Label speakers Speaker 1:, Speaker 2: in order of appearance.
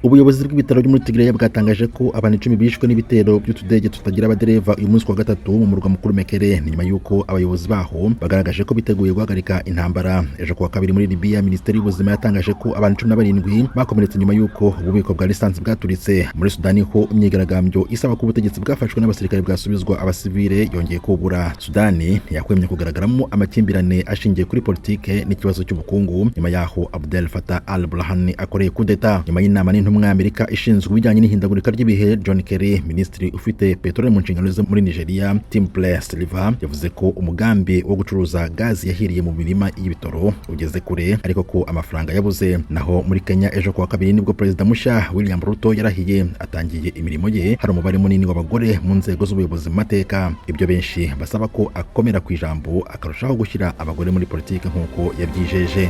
Speaker 1: Ubuyobozi bw'ibitaro byo muri Tigray bwatangaje ko abantu 10 bishwe n'ibitero by'utudege tutagira abadereva uyu munsi wa gatatu mu murwa mukuru Mekele. Ni nyuma y'uko abayobozi baho bagaragaje ko biteguye guhagarika intambara. Ejo kuwa kabiri muri Libya, Minisiteri y'Ubuzima yatangaje ko abantu 17 bakomeretse nyuma y'uko ububiko bwa lisansi bwaturitse. Muri Sudani ho, imyigaragambyo isaba ko ubutegetsi bwafashwe n'abasirikare bwasubizwa abasivile yongeye kubura. Sudani ntiyakwemye kugaragaramo amakimbirane ashingiye kuri politike n'ikibazo cy'ubukungu nyuma y'aho Abdel Fattah al-Burhan akoreye kudeta. Nyuma y'inama n'intumwa y'Amerika ishinzwe ibijyanye n'ihindagurika ry'ibihe John Kerry, minisitiri ufite peteroli mu nshingano ze muri Nigeria, Timipre Sylva, yavuze ko umugambi wo gucuruza gazi yahiriye mu mirima y'ibitoro ugeze kure, ariko ko amafaranga yabuze. Naho muri Kenya, ejo kuwa kabiri nibwo perezida mushya William Ruto yarahiye, atangiye imirimo ye hari umubare munini w'abagore mu nzego z'ubuyobozi mu mateka. Ibyo benshi basaba ko akomera ku ijambo, akarushaho gushyira abagore muri politiki nk'uko yabyijeje.